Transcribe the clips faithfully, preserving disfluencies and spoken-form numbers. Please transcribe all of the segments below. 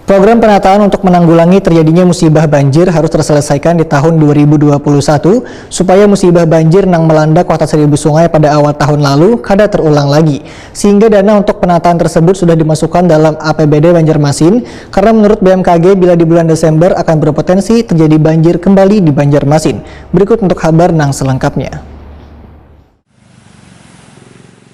Program penataan untuk menanggulangi terjadinya musibah banjir harus terselesaikan di tahun dua ribu dua puluh satu, supaya musibah banjir nang melanda Kota Seribu Sungai pada awal tahun lalu kada terulang lagi. Sehingga dana untuk penataan tersebut sudah dimasukkan dalam A P B D Banjarmasin, karena menurut B M K G, bila di bulan Desember akan berpotensi terjadi banjir kembali di Banjarmasin. Berikut untuk habar nang selengkapnya.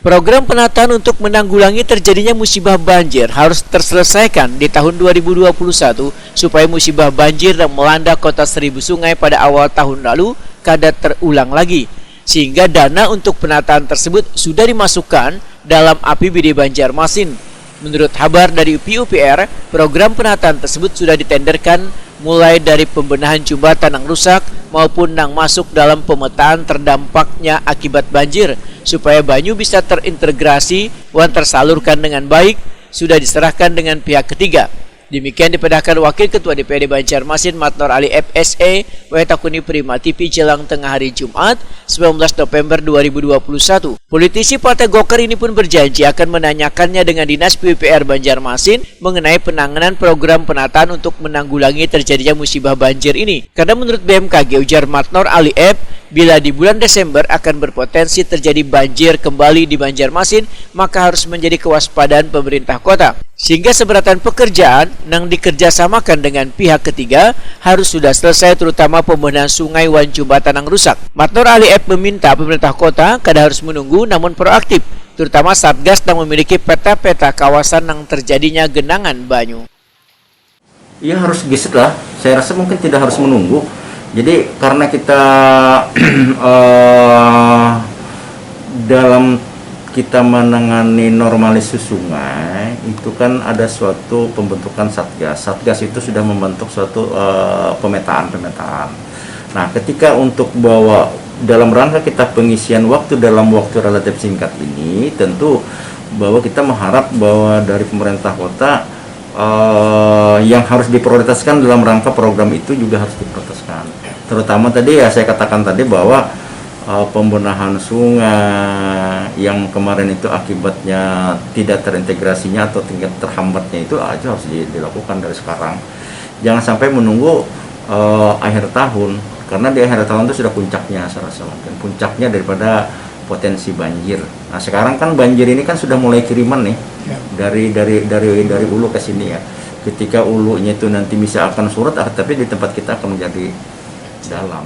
Program penataan untuk menanggulangi terjadinya musibah banjir harus terselesaikan di tahun dua ribu dua puluh satu, supaya musibah banjir yang melanda Kota Seribu Sungai pada awal tahun lalu kada terulang lagi, sehingga dana untuk penataan tersebut sudah dimasukkan dalam A P B D Banjarmasin. Menurut habar dari P U P R, program penataan tersebut sudah ditenderkan, mulai dari pembenahan jembatan yang rusak maupun yang masuk dalam pemetaan terdampaknya akibat banjir, supaya banyu bisa terintegrasi wan tersalurkan dengan baik, sudah diserahkan dengan pihak ketiga. Demikian dipedahkan Wakil Ketua D P R D Banjarmasin Matnor Ali F S E, wae takuni Prima T V jelang tengah hari Jumat, sembilan belas November dua ribu dua puluh satu. Politisi Partai Golkar ini pun berjanji akan menanyakannya dengan Dinas P U P R Banjarmasin mengenai penanganan program penataan untuk menanggulangi terjadinya musibah banjir ini. Karena menurut B M K G, ujar Matnor Ali F, bila di bulan Desember akan berpotensi terjadi banjir kembali di Banjarmasin, maka harus menjadi kewaspadaan pemerintah kota. Sehingga seberatan pekerjaan nang dikerjasamakan dengan pihak ketiga harus sudah selesai, terutama pembenahan sungai wan jembatan yang rusak. Matnor Ali F meminta pemerintah kota kada harus menunggu, namun proaktif, terutama Satgas yang memiliki peta-peta kawasan yang terjadinya genangan banyu. Ya, harus gesit lah. Saya rasa mungkin tidak harus menunggu. Jadi karena kita eh, dalam kita menangani normalisasi sungai itu kan ada suatu pembentukan satgas. Satgas itu sudah membentuk suatu eh, pemetaan-pemetaan. Nah, ketika untuk bahwa dalam rangka kita pengisian waktu dalam waktu relatif singkat ini, tentu bahwa kita mengharap bahwa dari pemerintah kota eh, yang harus diprioritaskan dalam rangka program itu juga harus diprioritaskan. Terutama tadi ya saya katakan tadi bahwa eh, pembenahan sungai yang kemarin itu akibatnya tidak terintegrasinya atau tingkat terhambatnya itu aja harus di- dilakukan dari sekarang. Jangan sampai menunggu eh, akhir tahun, karena di akhir tahun itu sudah puncaknya, saya rasa mungkin puncaknya daripada potensi banjir. Nah, sekarang kan banjir ini kan sudah mulai kiriman nih, Ya. dari dari dari dari ulu ke sini ya. Ketika ulunya itu nanti bisa akan surut, ah, tapi di tempat kita akan menjadi dalam.